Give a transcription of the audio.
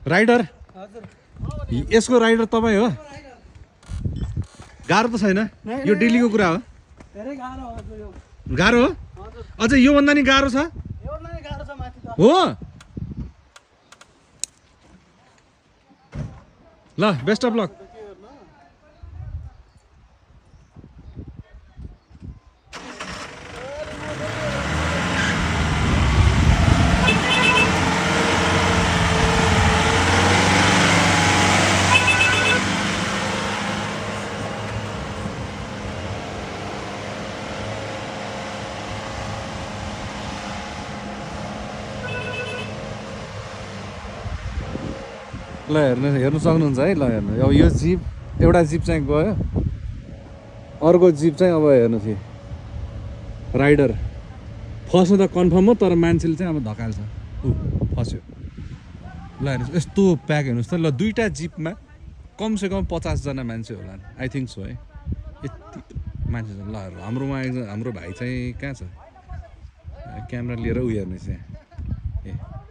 rider यसको rider तपाईँ हो गाह्रो त छैन यो डेलीको कुरा हो गाह्रो हो अझ योभन्दा नि गाह्रो छ हो ल बेस्ट अफ लक ल हेर्नु सक्नुहुन्छ है ल हेर्नु अब यो जिप एउटा जिप चाहिँ गयो अर्को जिप चाहिँ अब हेर्नु थियो राइडर फस्नु त कन्फर्म हो तर मान्छेले चाहिँ अब धकाल्छ फस्यो ल हेर्नुहोस् यस्तो प्याक हेर्नुहोस् त ल दुईवटा जिपमा कमसेकम 50 जना मान्छे होला आई थिङ्क सो है यति मान्छे छ ल हाम्रोमा हाम्रो भाइ चाहिँ कहाँ छ क्यामेरा लिएर उ हेर्नुहोस् यहाँ ए